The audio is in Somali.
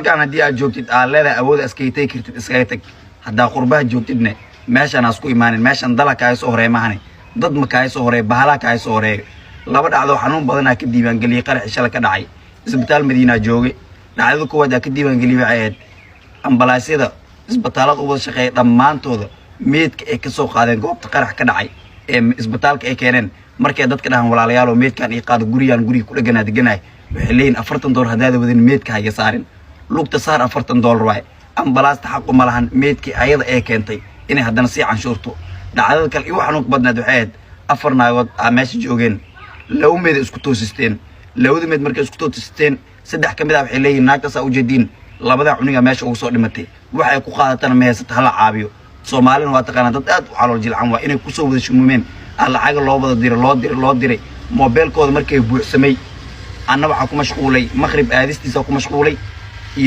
Halkan haddii aad joogtid, aad leedahay awood iskaga tegi kartid, iskaga tag. Haddaa qurbaha joogtidne, meeshaan hasku imaanin. Meeshan dala kaaga soo horeeya mahane, dad ma kaaga soo horeeya, bahalaa kaaga soo horeeyo. Laba dhacdo xanuun badanaa ka diiwaangeliyey qaraxii shalay ka dhacay Isbitaal Madiinaa joogay. Dhacdada koowaad aa ka diiwaangeliyey waxay ahayd ambalaasyada isbitaalada u wada shaqeeya dhammaantooda meedka ay ka soo qaadeen goobta qarax ka dhacay ee isbitaalka ay keeneen. Markay dadka dhahan, "Walaalayaal, meedkaan ii qaado, gurigaan guriga ku dheganaa deganahay," waxay leeyihin, "$40 haddaada wadin, meedka haga saarin, lugta saar, $40 waaye." Ambalaasta xaq uma lahan meedkii ayada ee keentay inay haddana sii canshuurto. Dhacdada kale igu xanuunka badneed waxay ahayd afar naagood aa meesha joogeen. Laba meed isku toosisteen. Labada meed markay isku toosisteen, saddex ka mid ah waxay leeyihin, "Naagtaasaa ujeediin, labadaa cuniga meesha ugu soo dhimatay, waxay ku qaadatana ma haysata, hala caabiyo." Soomaalina waa taqaanaa, dad aad u calool jilcan waa. Inay kusoo wada shumuumeen aa lacaga loo wada diray, loo diray, loo diray. Moobeelkooda markay buuxsamay, anna waxaa ku mashquulay maqrib aadistiisa ku mashquulay.